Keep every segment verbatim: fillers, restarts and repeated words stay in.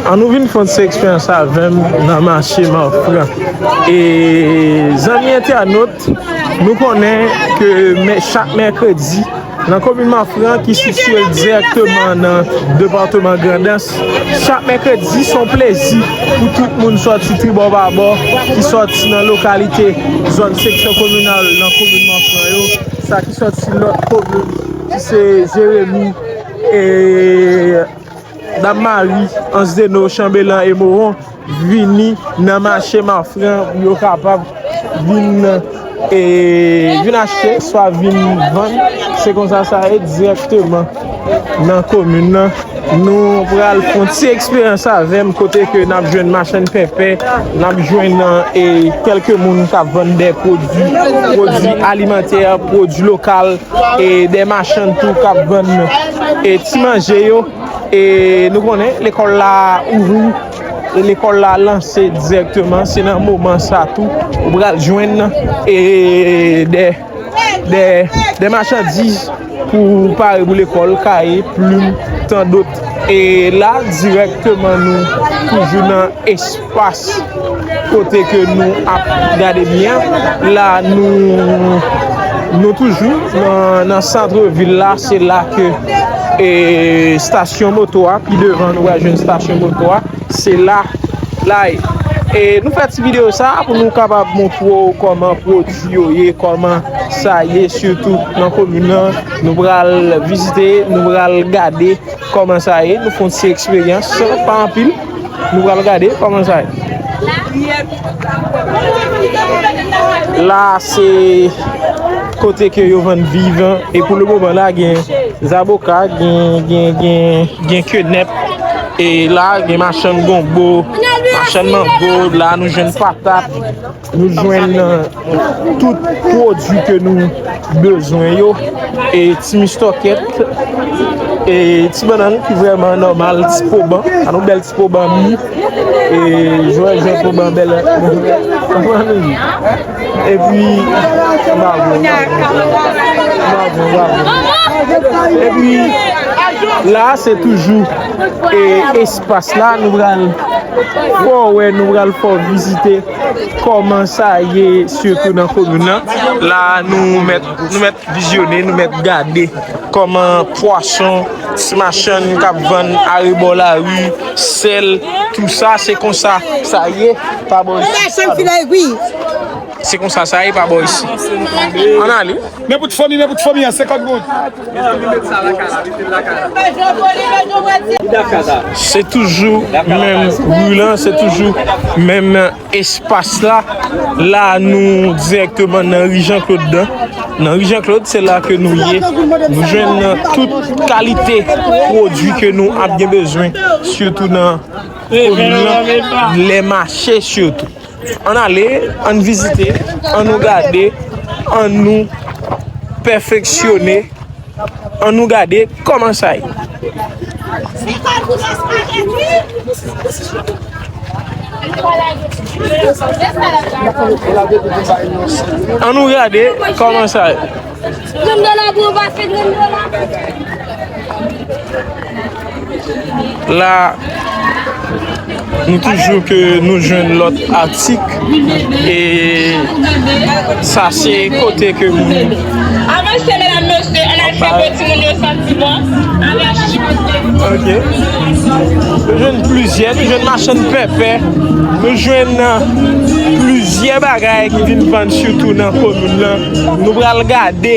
An nou vin fè yon ti eksperyans avè m nan mache Mafran. E zanmi entènot, nou konnen ke mè- chak mèkredi, nan komin Mafran ki sitiye l dirèkteman nan depatman Grandans, chak mèkredi se yon plezi pou tout moun sòti tribò babò, ki sòti nan lokalite zòn seksyon kominal nan komin Mafran yo, sa ki sòti lòt komin ki se Jeremi, e Dam Mari, Ansdeno, Chanbelan e Mowon vini nan mache Mafran pou yo kapab vin, e, vin achte, swa vin vann. Se konsa sa ye dirèkteman nan komin nan. Nou pral fè yon ti eksperyans avè m kote ke n ap jwenn machann pèpè, n ap jwenn, e, kèlke moun k ap vann de pwodui, pwodui alimantè, pwodui lokal, e de machann tou k ap vann, e, ti manje yo. E nou konnen lekòl la ouvri, e lekòl la lanse dirèkteman. Se nan moman sa tou ou pral jwenn, e, de, de, de machandiz pou pare pou lekòl, kaye, plim, tandot. E la dirèkteman nou toujou nan espas kote ke nou ap gade byen. La nou, nou toujou nan, nan sant vil la. Se la ke, e, estasyon moto a, pi devan nou va jwenn estasyon moto a. Se la, la ye. E nou fè ti videyo sa pou nou kapab montre w kòman pwodui yo ye, kòman sa ye, sitou nan komin nan. Nou pral vizite, nou pral gade kòman sa ye. Nou fè yon ti eksperyans, pa anpil. Nou pral gade kòman sa ye. La, se kote ke yo vann viv. E pou le moman la, gen zaboka, gen, gen, gen, gen kenèp. E la, gen machann gonbo, machann mango. La, nou jwenn patat. Nou jwenn, e, tout pwodui ke nou bezwen yo. E ti mistòkèt, e ti bannann ki vrèman nòmal, ti poban. An nou bèl ti poban mi. E jwè, jwè poban bèl. Epi, bravo, bravo, bravo. Epi, la, se toujou, e, espas la, nou pral fè w wè, nou pral fè w vizite kòman sa ye, sitou nan komin nan. La, nou mèt, nou mèt vizyone, nou mèt gade kòman pwason, ti machann k ap vann arebò lari, sèl, tou sa, se konsa sa ye, pa bò isi. Se konsa sa ye, pa bò isi. Ann ale. Men pou ti fanmi, men pou ti fanmi an, senkant goud. Se toujou menm ri lan, se toujou menm espas la. La, nou dirèkteman nan ri Jean Claude la. Nan ri Jean Claude, se la ke nou ye. Nou jwenn tout kalite pwodui ke nou ap gen bezwen, sitou nan komin nan, lè mache sitou. Ann ale, ann vizite, ann nou gade, ann nou pèfeksyone, ann nou gade kòman sa ye. Ann nou gade kòman sa ye. Menm dola pou ou pa fè menm dola. La, nou toujou ke nou jwenn lòt atik. E sa se kote ke moun. Avanse, medam, mesye, ann al fè pou timoun yo santi bon. Avanse. Ok. Nou jwenn plizyè, nou jwenn machann pèpè, nou jwenn, euh, plizyè bagay ki vin vann sitou nan komin nan. Nou pral gade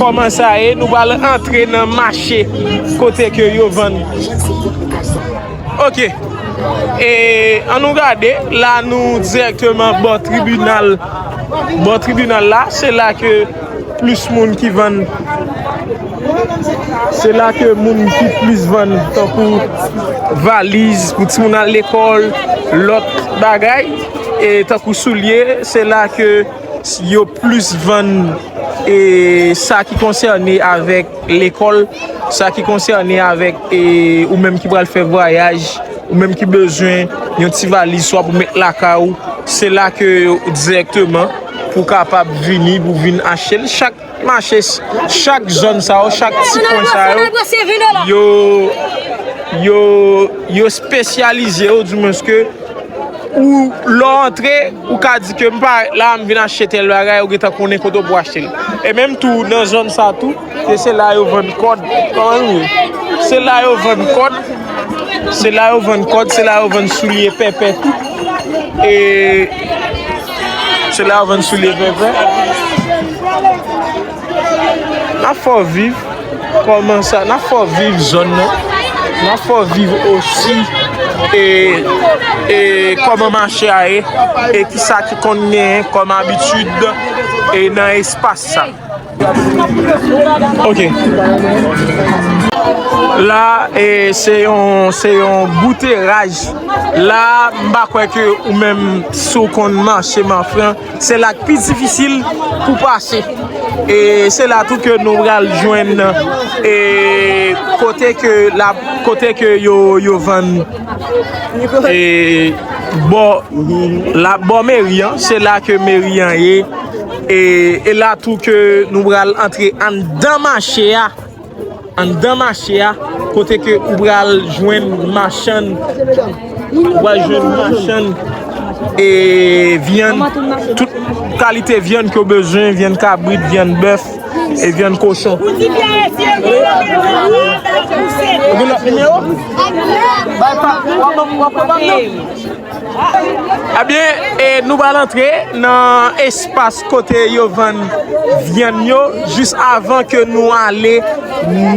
kòman sa ye, nou pral antre nan mache kote ke yo vann. Ok. E ann nou gade, la nou dirèkteman bò tribinal. Bò tribinal la, se la ke plis moun ki vann. Se la ke moun ki plis vann, tankou valiz pou timoun al lekòl, lòt bagay, e tankou soulye, se la ke yo plis vann, e sa ki konsène avèk lekòl, sa ki konsène avèk, e ou menm ki pral fè vwayaj, ou menm ki bezwen yon ti valiz swa pou met lakay ou, se la ke dirèkteman pou kapab vini, pou vin achte l. Chak mache, chak zòn sa yo, chak ti kwen sa yo, yo, Yo, yo espesyalize yo, dimwens ke ou, lè w antre, ou ka di ke m parèt la, m vin achte tèl bagay, ou gentan konnen kote w pou achte l. E menm tou, nan zòn sa tou, e se la yo vann kòd. Kòman nou ye? Se la yo vann kòd. Se la yo vann kòd, se la yo vann soulye pèpè tou. E se la yo vann soulye pèpè. N ap fè w viv kòman sa, n ap fè w viv zòn nan. N ap fè w viv osi e, e kòman mache a ye e kisa ki konn genyen kòm abitid e nan espas sa. Ok. La, e, se yon, se yon bouteraj. La, m pa kwè ke ou menm, si w konn mache Mafran, se la k pi difisil pou pase. E se la tou ke nou pral jwenn, e, kote ke la, kote ke yo, yo vann, e, bò, la, bò meri an, se la ke meri an ye. E, e la tou ke nou pral antre anndan mache a. Anndan mache a, kote ke ou pral jwenn machann, ou pral jwenn machann e vyann, tout kalite vyann ke w bezwen, vyann kabrit, vyann bèf e vyann kochon. Ou gen lòt nimewo? Bay pa, w ap, w ap pran pa m non. Ebyen, e, nou pral antre nan espas kote yo vann vyann yo, jis avan ke nou ale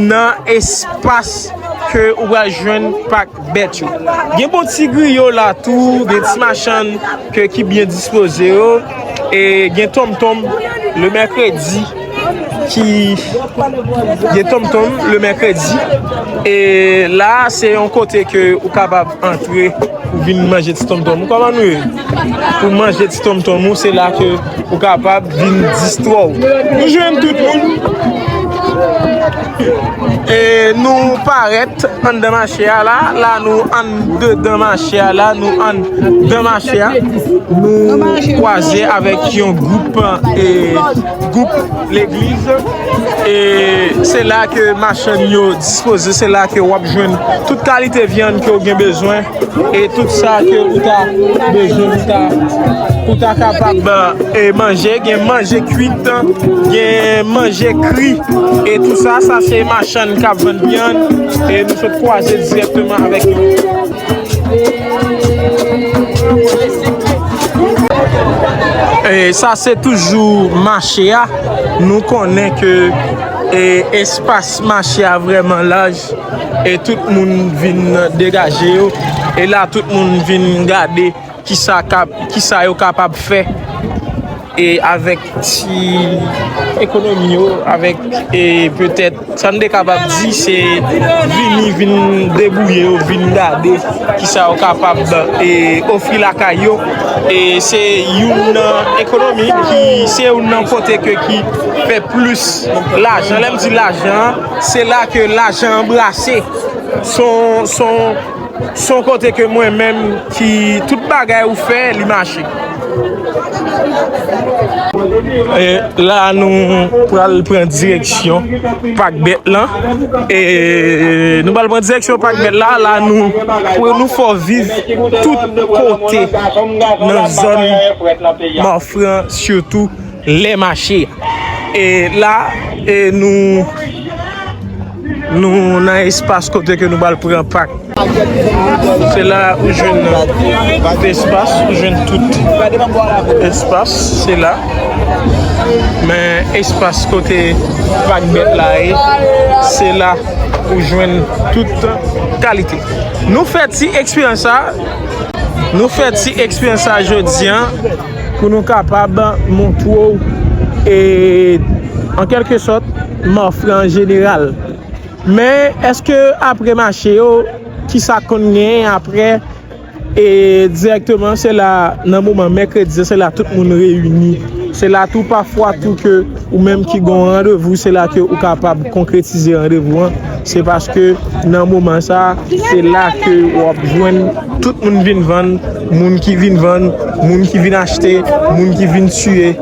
nan espas ke ou pral jwenn pak bèt yo. Gen bon ti griyo la tou, gen ti machann ke ki byen dispoze yo, e gen tonmtonm le mèkredi. Ki gen tonmtonm le mèkredi. E la, se yon kote ke ou kapab antre pou vin manje ti tonmtonm ou. Kòman nou ye? Pou manje ti tonmtonm ou, se la ke ou kapab vin distrè w. Nou jwenn tout moun. E nou parèt anndan mache a la. La, nou anndedan mache a la. Nou anndan mache a. Nou kwaze avèk yon gwoup, e, gwoup legliz. E se la ke machann yo dispoze, se la ke w ap jwenn tout kalite vyann ke w gen bezwen e tout sa ke ou ta bezwen pou ta, pou ta kapab, e, manje. Gen manje kwit, gen manje kri e tout sa. Sa se machann k ap vann vyann e nou sot kwaze dirèkteman avèk yo. E sa se toujou mache a. Nou konnen ke, e, espas mache a vrèman laj e tout moun vin degaje yo. E la tout moun vin gade kisa kap-, kisa yo kapab fè e avèk ti ekonomi yo, avèk, e, petèt, sa n te kapab di, se vini, vin debouye yo, vin gade kisa yo kapab, e, ofri lakay yo. E se youn nan ekonomi ki, se youn nan kote ke ki fè plis lajan. Lè m di lajan, se la ke lajan an brase. Son, son, son kote ke mwen menm ki tout bagay ou fè, li mache. E la nou pral pran direksyon pak bèt lan. E nou pral pran direksyon pak bèt la. La nou, pou nou fè w viv tout kote nan zòn Mafran, sitou lè mache. E la, e nou, nou nan espas kote ke nou pral pran pak. Se la ou jwenn tout espas, ou jwenn tout espas, se la. Men espas kote pak bèt la ye, se la ou jwenn tout kalite. Nou fè ti eksperyans sa, nou fè ti eksperyans sa jodi a pou nou kapab montre w, e, an kèlke sòt, Mafran an jeneral. Men èske apre mache yo, kisa konn genyen apre? E dirèkteman, se la, nan moman mèkredi, se la tout moun reyini. Se la tou pafwa tou ke ou menm ki gon randevou, se la ke ou kapab konkretize randevou an. Se paske nan moman sa, se la ke w ap jwenn tout moun vin vann, moun ki vin vann, moun ki vin achte, moun ki vin tiye,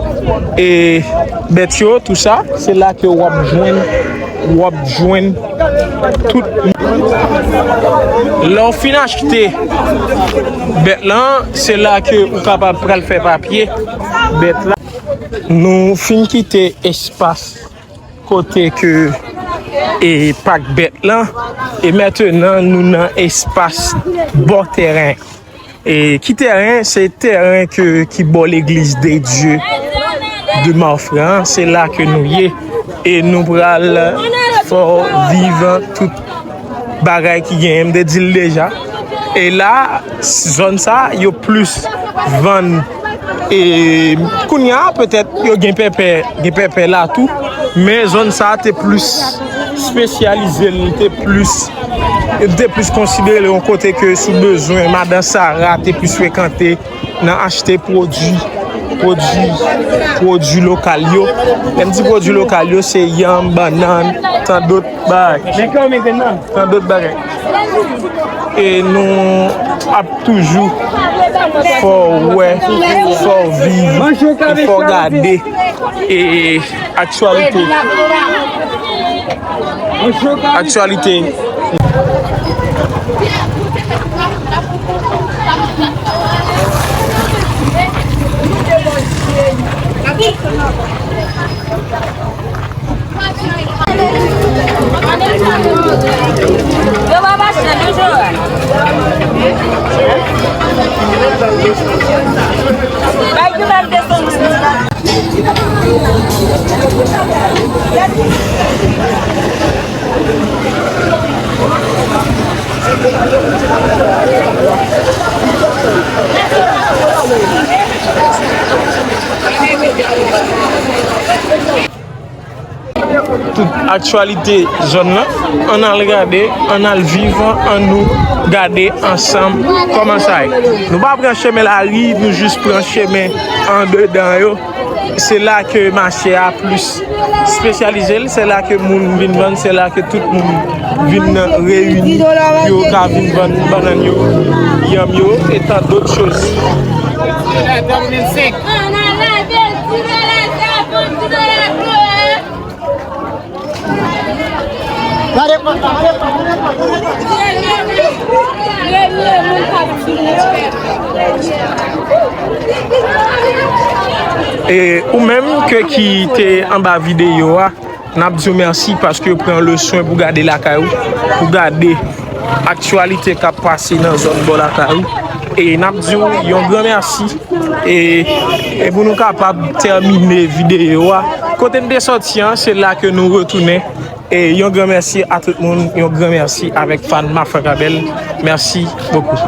e bèt yo, tou sa, se la ke w ap jwenn W ap jwenn tout. Lè w fin achte bèt lan, se la ke ou kapab pral fè papye bèt la. Nou fin kite espas kote ke e pak bèt lan, e mentnan nou nan espas bò tèren. E ki tèren? Se tèren ke, ki bò legliz de Dye de Mafran an, se la ke nou ye. E nou pral fè w viv tout bagay ki genyen, m te di l deja. E la, zòn sa, yo plis vann. E kounye a, petèt, yo gen pèpè, gen pèpè la tou. Men zòn sa te plis espesyalize, li te plis, li te plis konsidere yon kote ke si w bezwen, madan Sara te plis frekante nan achte pwodui, pwodui, pwodui lokal yo. Lè m di pwodui lokal yo, se yanm, bannann, tan dòt bagay. Tan dòt bagay. E nou ap toujou fè w wè, fè w viv, e fè w gade, e aktyalite. Aktyalite. Tout aktyalite zòn nan, ann al gade, ann al viv, ann nou gade ansanm kòman sa ye. Nou pa pran chemen lari, nou jis pran chemen andedan yo. Se la ke mache a plis espesyalize l, se la ke moun vin vann, se la ke tout moun vin reyini pou yo ka vin vann bannann yo, yanm yo, e tan dòt choz. E ou menm ke ki te anba videyo a, n ap di w mèsi paske w pran le swen pou gade lakay ou, pou gade aktyalite k ap pase nan zòn bò lakay ou. E n ap di w yon gran mèsi. E, e pou nou kapab tèmine videyo a, kote n te sòti an, se la ke nou retounen. E yon gran mèsi a tout moun, yon gran mèsi avèk fan Mafran Kabèl. Mèsi bokou.